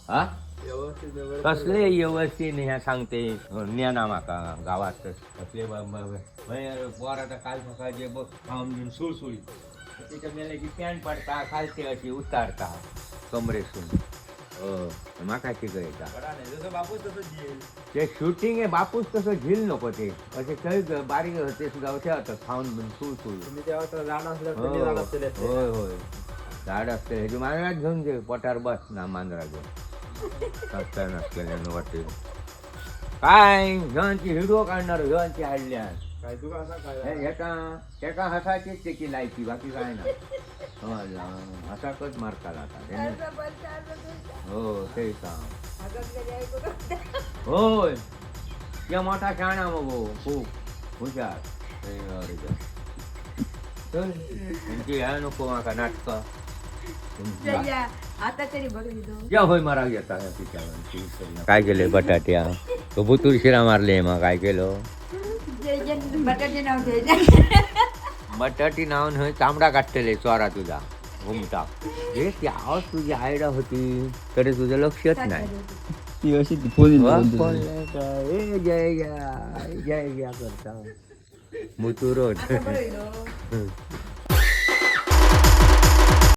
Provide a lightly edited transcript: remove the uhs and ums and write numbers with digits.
हा व्यवस्थित बरोबर. कसले व्यवस्थित ह्या सांगते ज्ञाना माका गावात कसले पोर आता काल सकाळचे बघ खाऊन घेऊन सुळसुळीत त्याच्या मेल्याची पॅन्ट पडता खालते अशी उतारता कमरेसून हो माका शिकयता. बरा नाही, जसं बापूस तसं झेल. ते शूटिंग आहे बापूस तसं झील नको ते असे थंय बारीक ते सुद्धा असे होतात खाऊन बिन सुळसुळीत. तुम्ही तेव्हा तर झाड असलं त्यांनी झाड असलेले असते. होय होय झाड असते ह्याची मांजरात घेऊन घे पोटार बस ना मांजरा घेऊन सत्यानाश केल्यानं वाटेल काय ह्यांची हिडो काढणार ह्यांची हाडल्यान. काय तुका असा काय ह्याका त्याका हसाचीच त्याची लायकी बाकी काय ना हसाकच मारताला आता हो ते सांग होय त्या मोठा शाणा मगो खूप हुशार ते अरे देवा. चल त्यांची ह्या नको माका नाटकं. आता तरी बघ या होय मारा घेता ह्या तिच्यावर. काय केले बटाट्या तो बुतूर शिरा मारले मग काय केलं? बटाटे नाव द्यायचं. बटाटी नाव न्हय चामडा काढतले चोरा तुझा घुमटा हे ती आवाज तुझी आयडा होती तरी तुझं लक्षच नाही. ती अशी फोन वा, कोण नाही का? ए जय जय जय जय करता मुतुरोट. आता बरं होईल हो.